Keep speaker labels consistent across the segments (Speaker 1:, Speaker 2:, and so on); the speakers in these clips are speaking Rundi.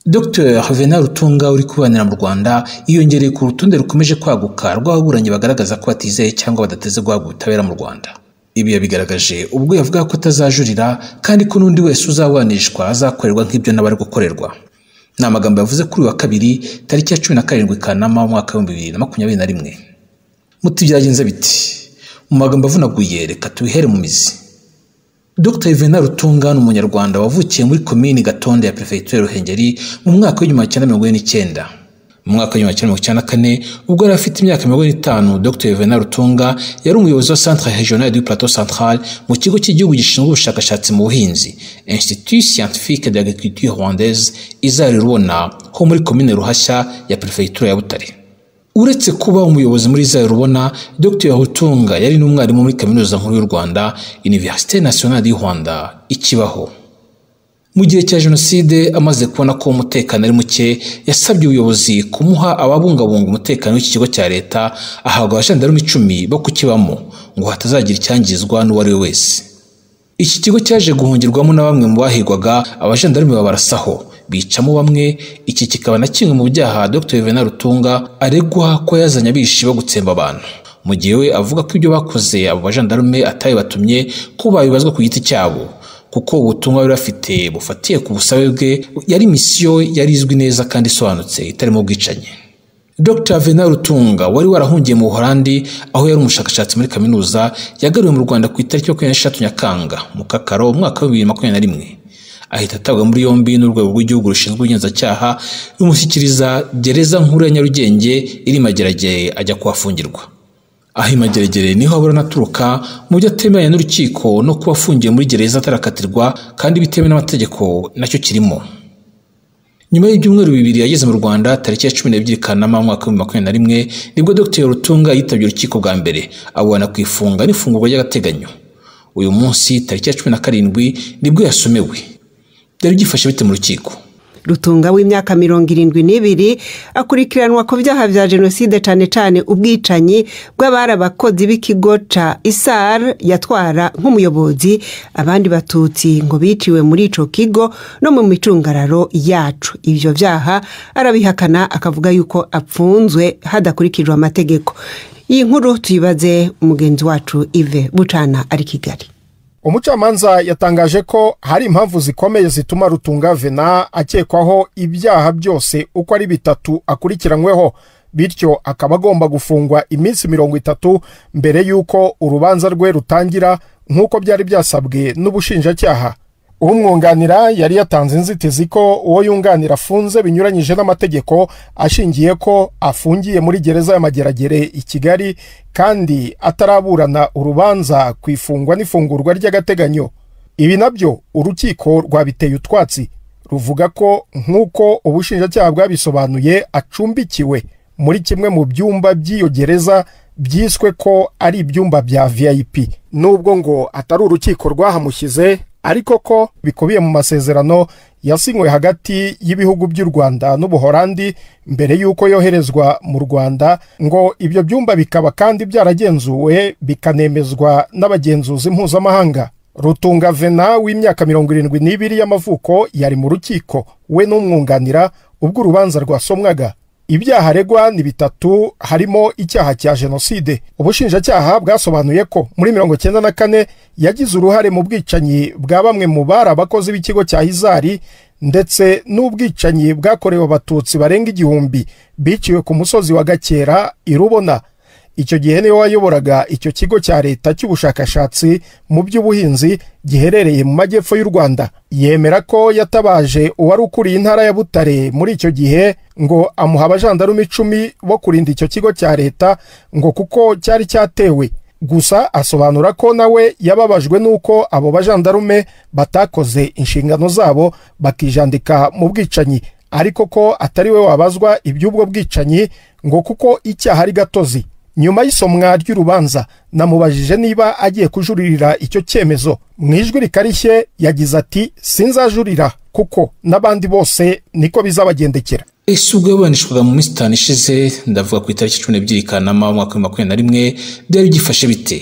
Speaker 1: Dr Venant Rutunga uri kuburanira mu Rwanda yiyongereye ku rutonde rukomeje kwaguka rw'ababuranyi bagaragaza ko batizeye cyangwa badateze guhabwa ubutabera mu Rwanda. Ibi yabigaragaje ubwo yavuga ko atazajurira kandi ko n'undi wese uzaburanishwa azakorerwa nk'ibyo n'abari gukorerwa. Ni amagambo yavuze kuri uyu wa kabiri tariki ya 17 Kanama umwaka wa 2021. Muti byagenze biti? Mu magambo avunaguye reka tubihere mu mizi. Dr Venant Rutunga ni umunyarwanda wavukiye muri komini Gatonde ya Prefecture Ruhengeri mu mwaka w'1949. Mu mwaka w'1994 ubwo yari afite imyaka 45, Dr Venant Rutunga yari umuyobozi wa Centre Regional du Plateau Central mu kigo cy'igihugu gishinzwe ubushakashatsi mu buhinzi, Institut Scientifique d'Agriculture Rwandaise, ISAR Rubona, ho muri komine Ruhashya ya Prefecture ya Butare. Uretse kuba umuyobozi muri ISAR Rubona, Dr Rutunga yari n'umwarimu muri Kaminuza Nkuru y'u Rwanda, Université Nationale du Rwanda, ikibaho. Mu gihe cya Jenoside amaze kubona ko umutekano ari muke, yasabye ubuyobozi kumuha ababungabunga umutekano w'iki kigo cya leta, ahabwa abajandarume 10 bo kukibamo ngo hatazagira icyangizwa n'uwo ari we wese. Iki kigo cyaje guhungirwamo na bamwe mu bahigwaga, abajandarume babarasaho bicamo bamwe. Iki kikaba na kimwe mu byaha Dr Venant Rutunga aregwa ko yazanye abishi bo gutsemba abantu, mu gihe we avuga ko ibyo bakoze abo bajandarume atabibatumye, ko babibazwa ku giti cyabo, kuko ubutumwa bari bafite bufatiye ku busabe bwe yari misiyo yari izwi neza kandi isobanutse itarimo ubwicanyi. Dr Venant Rutunga wari warahungiye mu Buholandi aho yari umushakashatsi muri kaminuza, yagaruwe mu Rwanda ku itariki 23 Nyakanga mu Kakaro umwaka wa 2021. Ahita atabwa muri yombi n'urwego rw'igihugu rushinzwe ubugenzacyaha, rumushyikiriza gereza nkuru ya Nyarugenge iri Mageragere ajya kuhafungirwa. Aho Mageragere niho aburana aturuka mu byo atemeranya n'urukiko no kuba afungiye muri gereza atarakatirwa kandi bitemewe n'amategeko nacyo kirimo. Nyuma y'ibyumweru bibiri yageze mu Rwanda tariki ya 12 Kanama umwaka wa 2021 nibwo Dr Rutunga yitabye urukiko bwa mbere aburana ku ifunga n'ifungurwa ry'agateganyo. Uyu munsi tariki ya 17 nibwo yasomewe. Byari byifashe bite mu rukiko?
Speaker 2: Rutunga w'imyaka 72 akurikiranwa ku byaha vya jenoside, cane cane ubwicanyi bw'abari abakozi b'ikigo ca ISAR yatwara nk'umuyobozi, abandi batutsi ngo biciwe muri ico kigo no mu micungararo yacu. Ivyo vyaha arabihakana akavuga yuko apfunzwe hadakurikijwe amategeko. Iyi nkuru tuyibaze umugenzi wacu Yves Bucana ari Kigali.
Speaker 3: Umucamanza yatangaje ko hari impamvu zikomeye zituma Rutunga Venant akekwaho ibyaha byose uko ari bitatu akurikiranyweho, bityo akaba agomba gufungwa iminsi 30 mbere y'uko urubanza rwe rutangira nk'uko byari byasabwe n'ubushinjacyaha. Umwunganira yari yatanze inzitizi ko uwo yunganira afunze binyuranyije n'amategeko, ashingiye ko afungiye muri gereza ya Mageragere i Kigali kandi ataraburana urubanza ku ifungwa n'ifungurwa ry'agateganyo. Ibi nabyo urukiko rwabiteye utwatsi, ruvuga ko nk'uko ubushinjacyaha bwabisobanuye acumbikiwe muri kimwe mu byumba by'iyo gereza byiswe ko ari ibyumba bya VIP, nubwo ngo atari urukiko rwahamushyize, ariko ko bikubiye mu masezerano yasinywe hagati y'ibihugu by'u Rwanda n'Ubuholandi mbere y'uko yoherezwa mu Rwanda, ngo ibyo byumba bikaba kandi byaragenzuwe bikanemezwa n'abagenzuzi mpuzamahanga. Rutunga Venant w'imyaka 72 y'amavuko yari mu rukiko we n'umwunganira ubwo urubanza rwasomwaga. Ibyaha aregwa ni bitatu, harimo icyaha cya jenoside. Ubushinjacyaha bwasobanuye ko muri 94 yagize uruhare mu bwicanyi bwa bamwe mu bari abakozi b'ikigo cya ISAR, ndetse n'ubwicanyi bwakorewe abatutsi barenga 1000 biciwe ku musozi wa Gakera i Rubona. Icyo gihe niwe wayoboraga icyo kigo cya leta cy'ubushakashatsi mu by'ubuhinzi giherereye mu majyepfo y'u Rwanda. Yemera ko yatabaje uwari ukuriye intara ya Butare muri icyo gihe ngo amuha abajandarume 10 bo kurinda icyo kigo cya leta ngo kuko cyari cyatewe. Gusa asobanura ko nawe yababajwe nuko abo bajandarume batakoze inshingano zabo bakijandika mu bwicanyi, ariko ko atari we wabazwa iby'ubwo bwicanyi ngo kuko icyaha ari gatozi. Nyuma y'isomwa ry'urubanza namubajije niba agiye kujuririra icyo cyemezo. Mu ijwi rikarishye yagize ati: "Sinzajurira kuko n'abandi bose niko bizabagendekera."
Speaker 1: Ese ubwo yaburanishwaga mu minsi 5 ishize, ndavuga ku itariki 12 Kanama umwaka wa 2021, byari byifashe bite?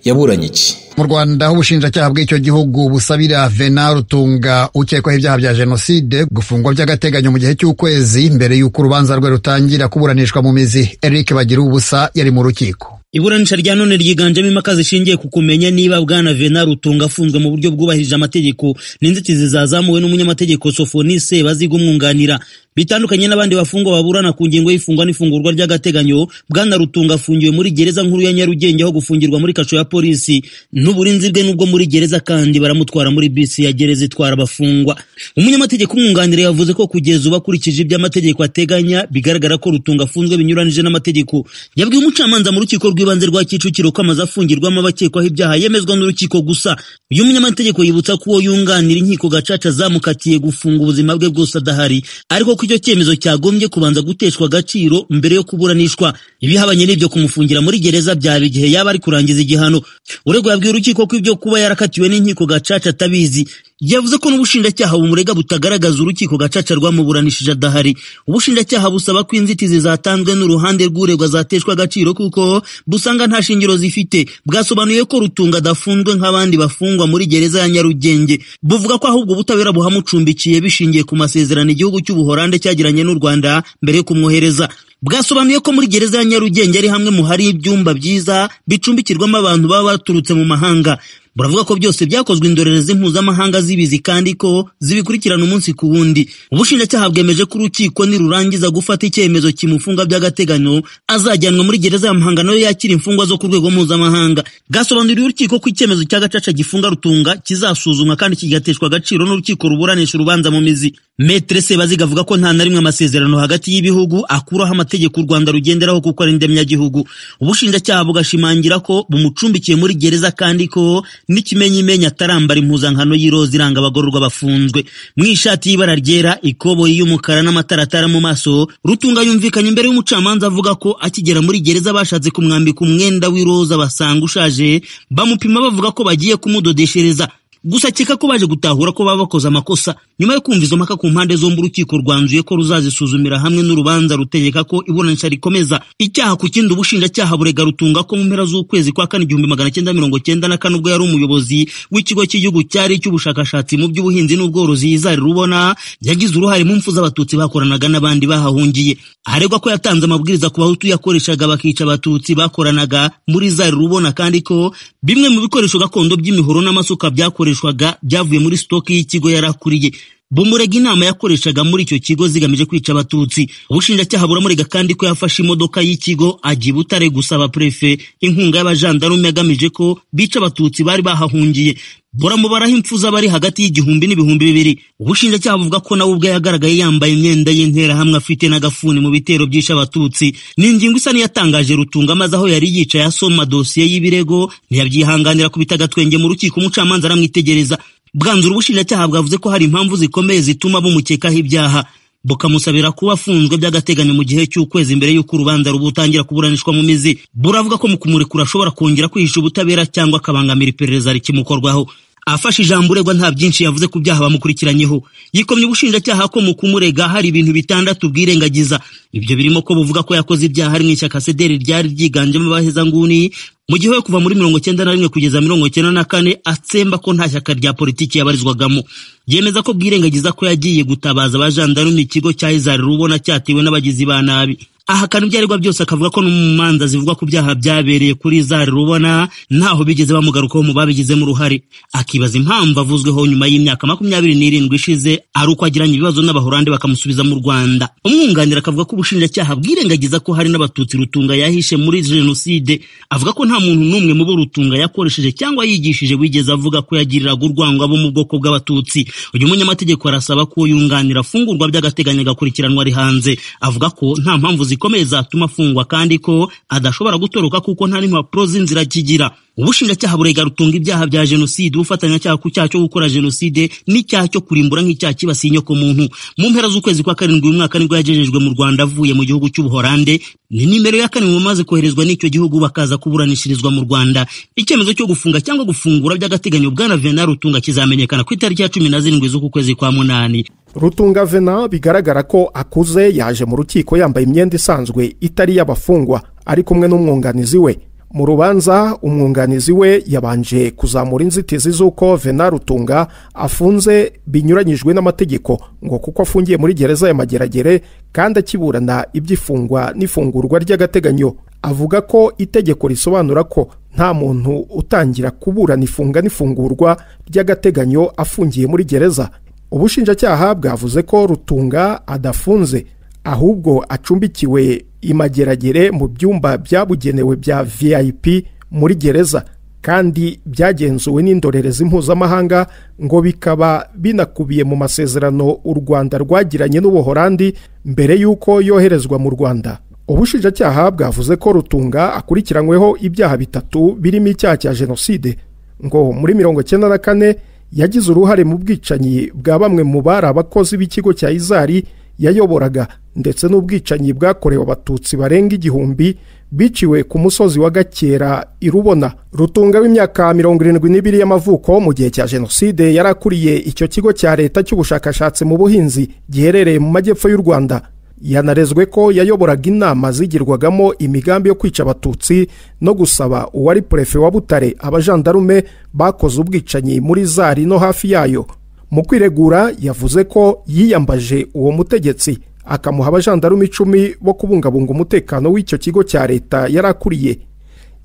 Speaker 1: Yaburanye iki?
Speaker 4: Mu Rwanda, aho ubushinjacyaha bw'icyo gihugu busabira Venant Rutunga ukekwaho ibyaha bya jenoside gufungwa by'agateganyo mu gihe cy'ukwezi mbere y'uko urubanza rwe rutangira kuburanishwa mu mizi. Eric Bagira ubusa yari mu rukiko.
Speaker 5: Iburanisha rya none ryiganjemo impaka zishingiye ku kumenya niba bwana Venant Rutunga afunzwe mu buryo bwubahirije amategeko n'inzitizi zazamuwe n'umunyamategeko Sofonise Baziga umwunganira. Bitandukanye n'abandi bafungwa baburana ku ngingo y'ifungwa n'ifungurwa ry'agateganyo, bwana Rutunga afungiwe muri gereza nkuru ya Nyarugenge aho gufungirwa muri kasho ya polisi. N'uburinzi bwe n'ubwo muri gereza kandi baramutwara muri bisi ya gereza itwara abafungwa. Umunyamategeko umwunganira yavuze ko kugeza ubu akurikije ibyo amategeko ateganya bigaragara ko Rutunga afunzwe binyuranije n'amategeko. Yabwiye umucamanza mu rukiko rw'ibanze rwa Kicukiro ko amaze afungirwamo abakekwaho ibyaha yemezwa n'urukiko gusa. Uyu munyamategeko yibutsa ko uwo yunganira inkiko gacaca zamukatiye gufunga ubuzima bwe bwose adahari, ariko ko icyo cyemezo cyagombye kubanza guteshwa agaciro mbere yo kuburanishwa. Ibihabanye n'ibyo kumufungira muri gereza byaba igihe yaba ari kurangiza igihano. Uregwa yabwiye urukiko ko ibyo kuba yarakatiwe n'inkiko gacaca atabizi. Yavuze ko n'ubushinjacyaha bumurega butagaragaza urukiko gacaca rwamuburanishije adahari. Ubushinjacyaha busaba ko inzitizi zatanzwe n'uruhande rw'uregwa zateshwa agaciro kuko busanga nta shingiro zifite. Bwasobanuye ko Rutunga adafunzwe nk'abandi bafungwa muri gereza ya Nyarugenge. Buvuga ko ahubwo ubutabera buhamucumbikiye bishingiye ku masezerano igihugu cy'Ubuholande cyagiranye n'u Rwanda mbere yo kumwohereza. Bwasobanuye ko muri gereza ya Nyarugenge ari hamwe mu hari ibyumba byiza bicumbikirwamo abantu baba baturutse mu mahanga. Buravuga ko byose byakozwe indorerezi mpuzamahanga zibizi kandi ko zibikurikirana umunsi ku wundi. Ubushinjacyaha bwemeje ko urukiko nirurangiza gufata icyemezo kimufunga by'agateganyo azajyanwa muri gereza ya Muhanga nayo yakira imfungwa zo ku rwego mpuzamahanga. Bwasobanuriye urukiko ko icyemezo cya gacaca gifunga Rutunga kizasuzumwa kandi kigateshwa agaciro n'urukiko ruburanisha urubanza mu mizi. Maître Sebaziga avuga ko nta na rimwe amasezerano hagati y'ibihugu akuraho amategeko u Rwanda rugenderaho kuko ari indemyagihugu. Ubushinjacyaha bugashimangira ko bumucumbikiye muri gereza kandi ko n'ikimenyimenya atarambara impuzankano y'iroza iranga abagororwa bafunzwe. Mu ishati y'ibara ryera, ikoboyi y'umukara n'amataratara mu maso, Rutunga yumvikanye imbere y'umucamanza avuga ko akigera muri gereza bashatse kumwambika umwenda w'iroza basanga ushaje, bamupima bavuga ko bagiye kumudodeshereza. Gusa akeka ko baje gutahura ko baba bakoze amakosa. Nyuma yo kumva izo mpaka ku mpande zombi, urukiko rwanzuye ko ruzazisuzumira hamwe n'urubanza rutegeka ko iburanisha rikomeza. Icyaha ku kindi, ubushinjacyaha burega Rutunga ko mu mpera z'ukwezi kwa kane 1994 ubwo yari umuyobozi w'ikigo cy'igihugu cyari icy'ubushakashatsi mu by'ubuhinzi n'ubworozi Izari Rubona, yagize uruhare mu mfu z'abatutsi bakoranaga n'abandi bahahungiye. Aregwa ko yatanze amabwiriza ku bahutu yakoreshaga bakica abatutsi bakoranaga muri Izari Rubona, kandi ko bimwe mu bikoresho gakondo by'imihoro n'amasuka byakoreshwaga byavuye muri stoki y'ikigo yarakuriye. Bumurega inama yakoreshaga muri icyo kigo zigamije kwica abatutsi. Ubushinjacyaha buramurega kandi ko yafashe imodoka y'ikigo ajya i Butare gusaba prefe inkunga y'abajandarume agamije ko bica abatutsi bari bahahungiye. Buramubaraho impfu z'abari hagati y'igihumbi n'ibihumbi bibiri. Ubushinjacyaha buvuga ko nawe ubwe yagaragaye yambaye imyenda y'interahamwe afite n'agafuni mu bitero byishe abatutsi. Ni ingingo isa n'iyatangaje Rutunga, maze aho yari yicaye asoma dosiye y'ibirego ntiyabyihanganira kubita agatwenge mu rukiko, umucamanza aramwitegereza. Bwanzura ubushinjacyaha bwavuze ko hari impamvu zikomeye zituma bumukekaho ibyaha, bukamusabira kuba afunzwe by'agateganyo mu gihe cy'ukwezi mbere y'uko urubanza rubutangira kuburanishwa mu mizi. Buravuga ko mu kumurekura ashobora kongera kwihisha ubutabera cyangwa akabangamira iperereza rikimukorwaho. Afashe ijambo uregwa nta byinshi yavuze ku byaha bamukurikiranyeho. Yikomye ubushinjacyaha ko mu kumurega hari ibintu bitandatu bwirengagiza. Ibyo birimo ko buvuga ko yakoze ibyaha ari mu ishyaka CDR ryari ryiganjemo abahezanguni mu gihe we kuva muri 91 kugeza 94 atsemba ko nta shyaka rya politiki yabarizwagamo. Yemeza ko bwirengagiza ko yagiye gutabaza abajandarume ikigo cya Izari Rubona cyatewe n'abagizi ba nabi. Ahakana ibyo aregwa byose, akavuga ko no mu manza zivugwa ku byaha byabereye kuri Izari Rubona ntaho bigeze bamugarukaho mu babigizemo uruhare. Akibaza impamvu avuzweho nyuma y'imyaka 27 ishize ari uko agiranye ibibazo n'Abahorande bakamusubiza mu Rwanda. Umwunganira akavuga ko ubushinjacyaha bwirengagiza ko hari n'abatutsi Rutunga yahishe muri jenoside. Avuga ko nta muntu n'umwe mu bo Rutunga yakoresheje cyangwa yigishije wigeze avuga ko yagiriraga urwango abo mu bwoko bw'abatutsi. Uyu munyamategeko arasaba ko yunganira afungurwa by'agateganyo agakurikiranwa ari hanze. Avuga ko nta mpamvu zikomeye zatuma afungwa kandi ko adashobora gutoroka kuko nta n'impapuro z'inzira kigira. Ubushinjacyaha burega Rutunga ibyaha bya jenoside, ubufatanyacyaha ku cyaha cyo gukora jenoside n'icyaha cyo kurimbura nk'icyaha kibasiye inyokomuntu. Mu mpera z'ukwezi kwa karindwi uyu mwaka nibwo yagejejwe mu Rwanda avuye mu gihugu cy'Ubuholande. Ni nimero ya kane mu bamaze koherezwa n'icyo gihugu bakaza kuburanishirizwa mu Rwanda. Icyemezo cyo gufunga cyangwa gufungura by'agateganyo bwana Venant Rutunga kizamenyekana ku itariki ya 17 z'uku kwezi kwa munani.
Speaker 3: Rutunga Venant bigaragara ko akuze, yaje mu rukiko yambaye imyenda isanzwe itari y'abafungwa, ari kumwe n'umwunganizi we. Mu rubanza umwunganizi we yabanje kuzamura inzitizi z'uko Venant Rutunga afunze binyuranyijwe n'amategeko, ngo kuko afungiye muri gereza ya Mageragere kandi akiburana iby'ifungwa n'ifungurwa ry'agateganyo. Avuga ko itegeko risobanura ko nta muntu utangira kuburana ifunga n'ifungurwa ry'agateganyo afungiye muri gereza. Ubushinjacyaha bwavuze ko Rutunga adafunze ahubwo acumbikiwe imageragere mu byumba byabugenewe bya VIP muri gereza, kandi byagenzuwe n'indorerezi mpuzamahanga, ngo bikaba binakubiye mu masezerano u Rwanda rwagiranye n'Ubuholandi mbere y'uko yoherezwa mu Rwanda. Ubushinjacyaha bwavuze ko Rutunga akurikiranyweho ibyaha bitatu birimo icyaha cya jenoside, ngo muri 94 yagize uruhare mu bwicanyi bwa bamwe mu bari abakozi b'ikigo cya Izari yayoboraga, ndetse n'ubwicanyi bwakorewe abatutsi barenga 1000 biciwe ku musozi wa Gakera irubona. Rutunga w'imyaka 72 y'amavuko mu gihe cya jenoside yarakuriye icyo kigo cya leta cy'ubushakashatsi mu buhinzi giherereye mu majyepfo y'u Rwanda. Yanarezwe ko yayoboraga inama zigirwagamo imigambi yo kwica abatutsi no gusaba uwari prefe wa Butare abajandarume bakoze ubwicanyi muri Zari no hafi yayo. Mu kwiregura yavuze ko yiyambaje uwo mutegetsi akamuha abajandarume 10 bo kubungabunga umutekano w'icyo kigo cya leta yarakuriye.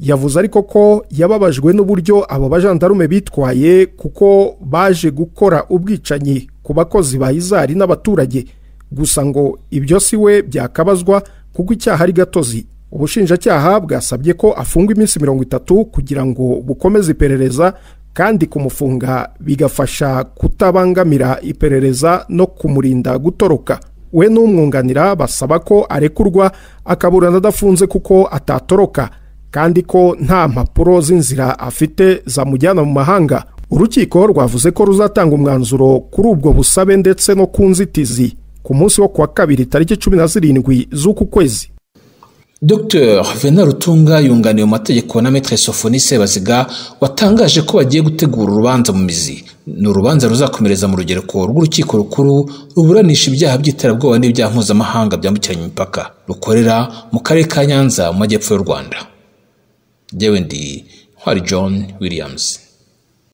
Speaker 3: Yavuze ariko ko yababajwe n'uburyo abo bajandarume bitwaye, kuko baje gukora ubwicanyi ku bakozi ba Izari n'abaturage. Gusa ngo ibyo si we byakabazwa kuko icyaha ari gatozi. Ubushinjacyaha bwasabye ko afungwa iminsi 30 kugira ngo bukomeze iperereza, kandi kumufunga bigafasha kutabangamira iperereza no kumurinda gutoroka. We n'umwunganira basaba ko arekurwa akaburana adafunze kuko atatoroka, kandi ko nta mpapuro z'inzira afite zamujyana mu mahanga. Urukiko rwavuze ko ruzatanga umwanzuro kuri ubwo busabe ndetse no ku nzitizi ku munsi wo kuwa kabiri tariki 17 z'uku kwezi.
Speaker 1: Dr Venant Rutunga yunganiwe mu mategeko na Maître Sophonie Sebaziga watangaje ko bagiye gutegura urubanza mu mizi. Ni urubanza ruzakomereza mu rugereko rw'urukiko rukuru ruburanisha ibyaha by'iterabwoba n'ibyaha mpuzamahanga byambukiranya imipaka, rukorera mu karere ka Nyanza mu majyepfo y'u Rwanda. Jyewe ndi Ntwari John Williams.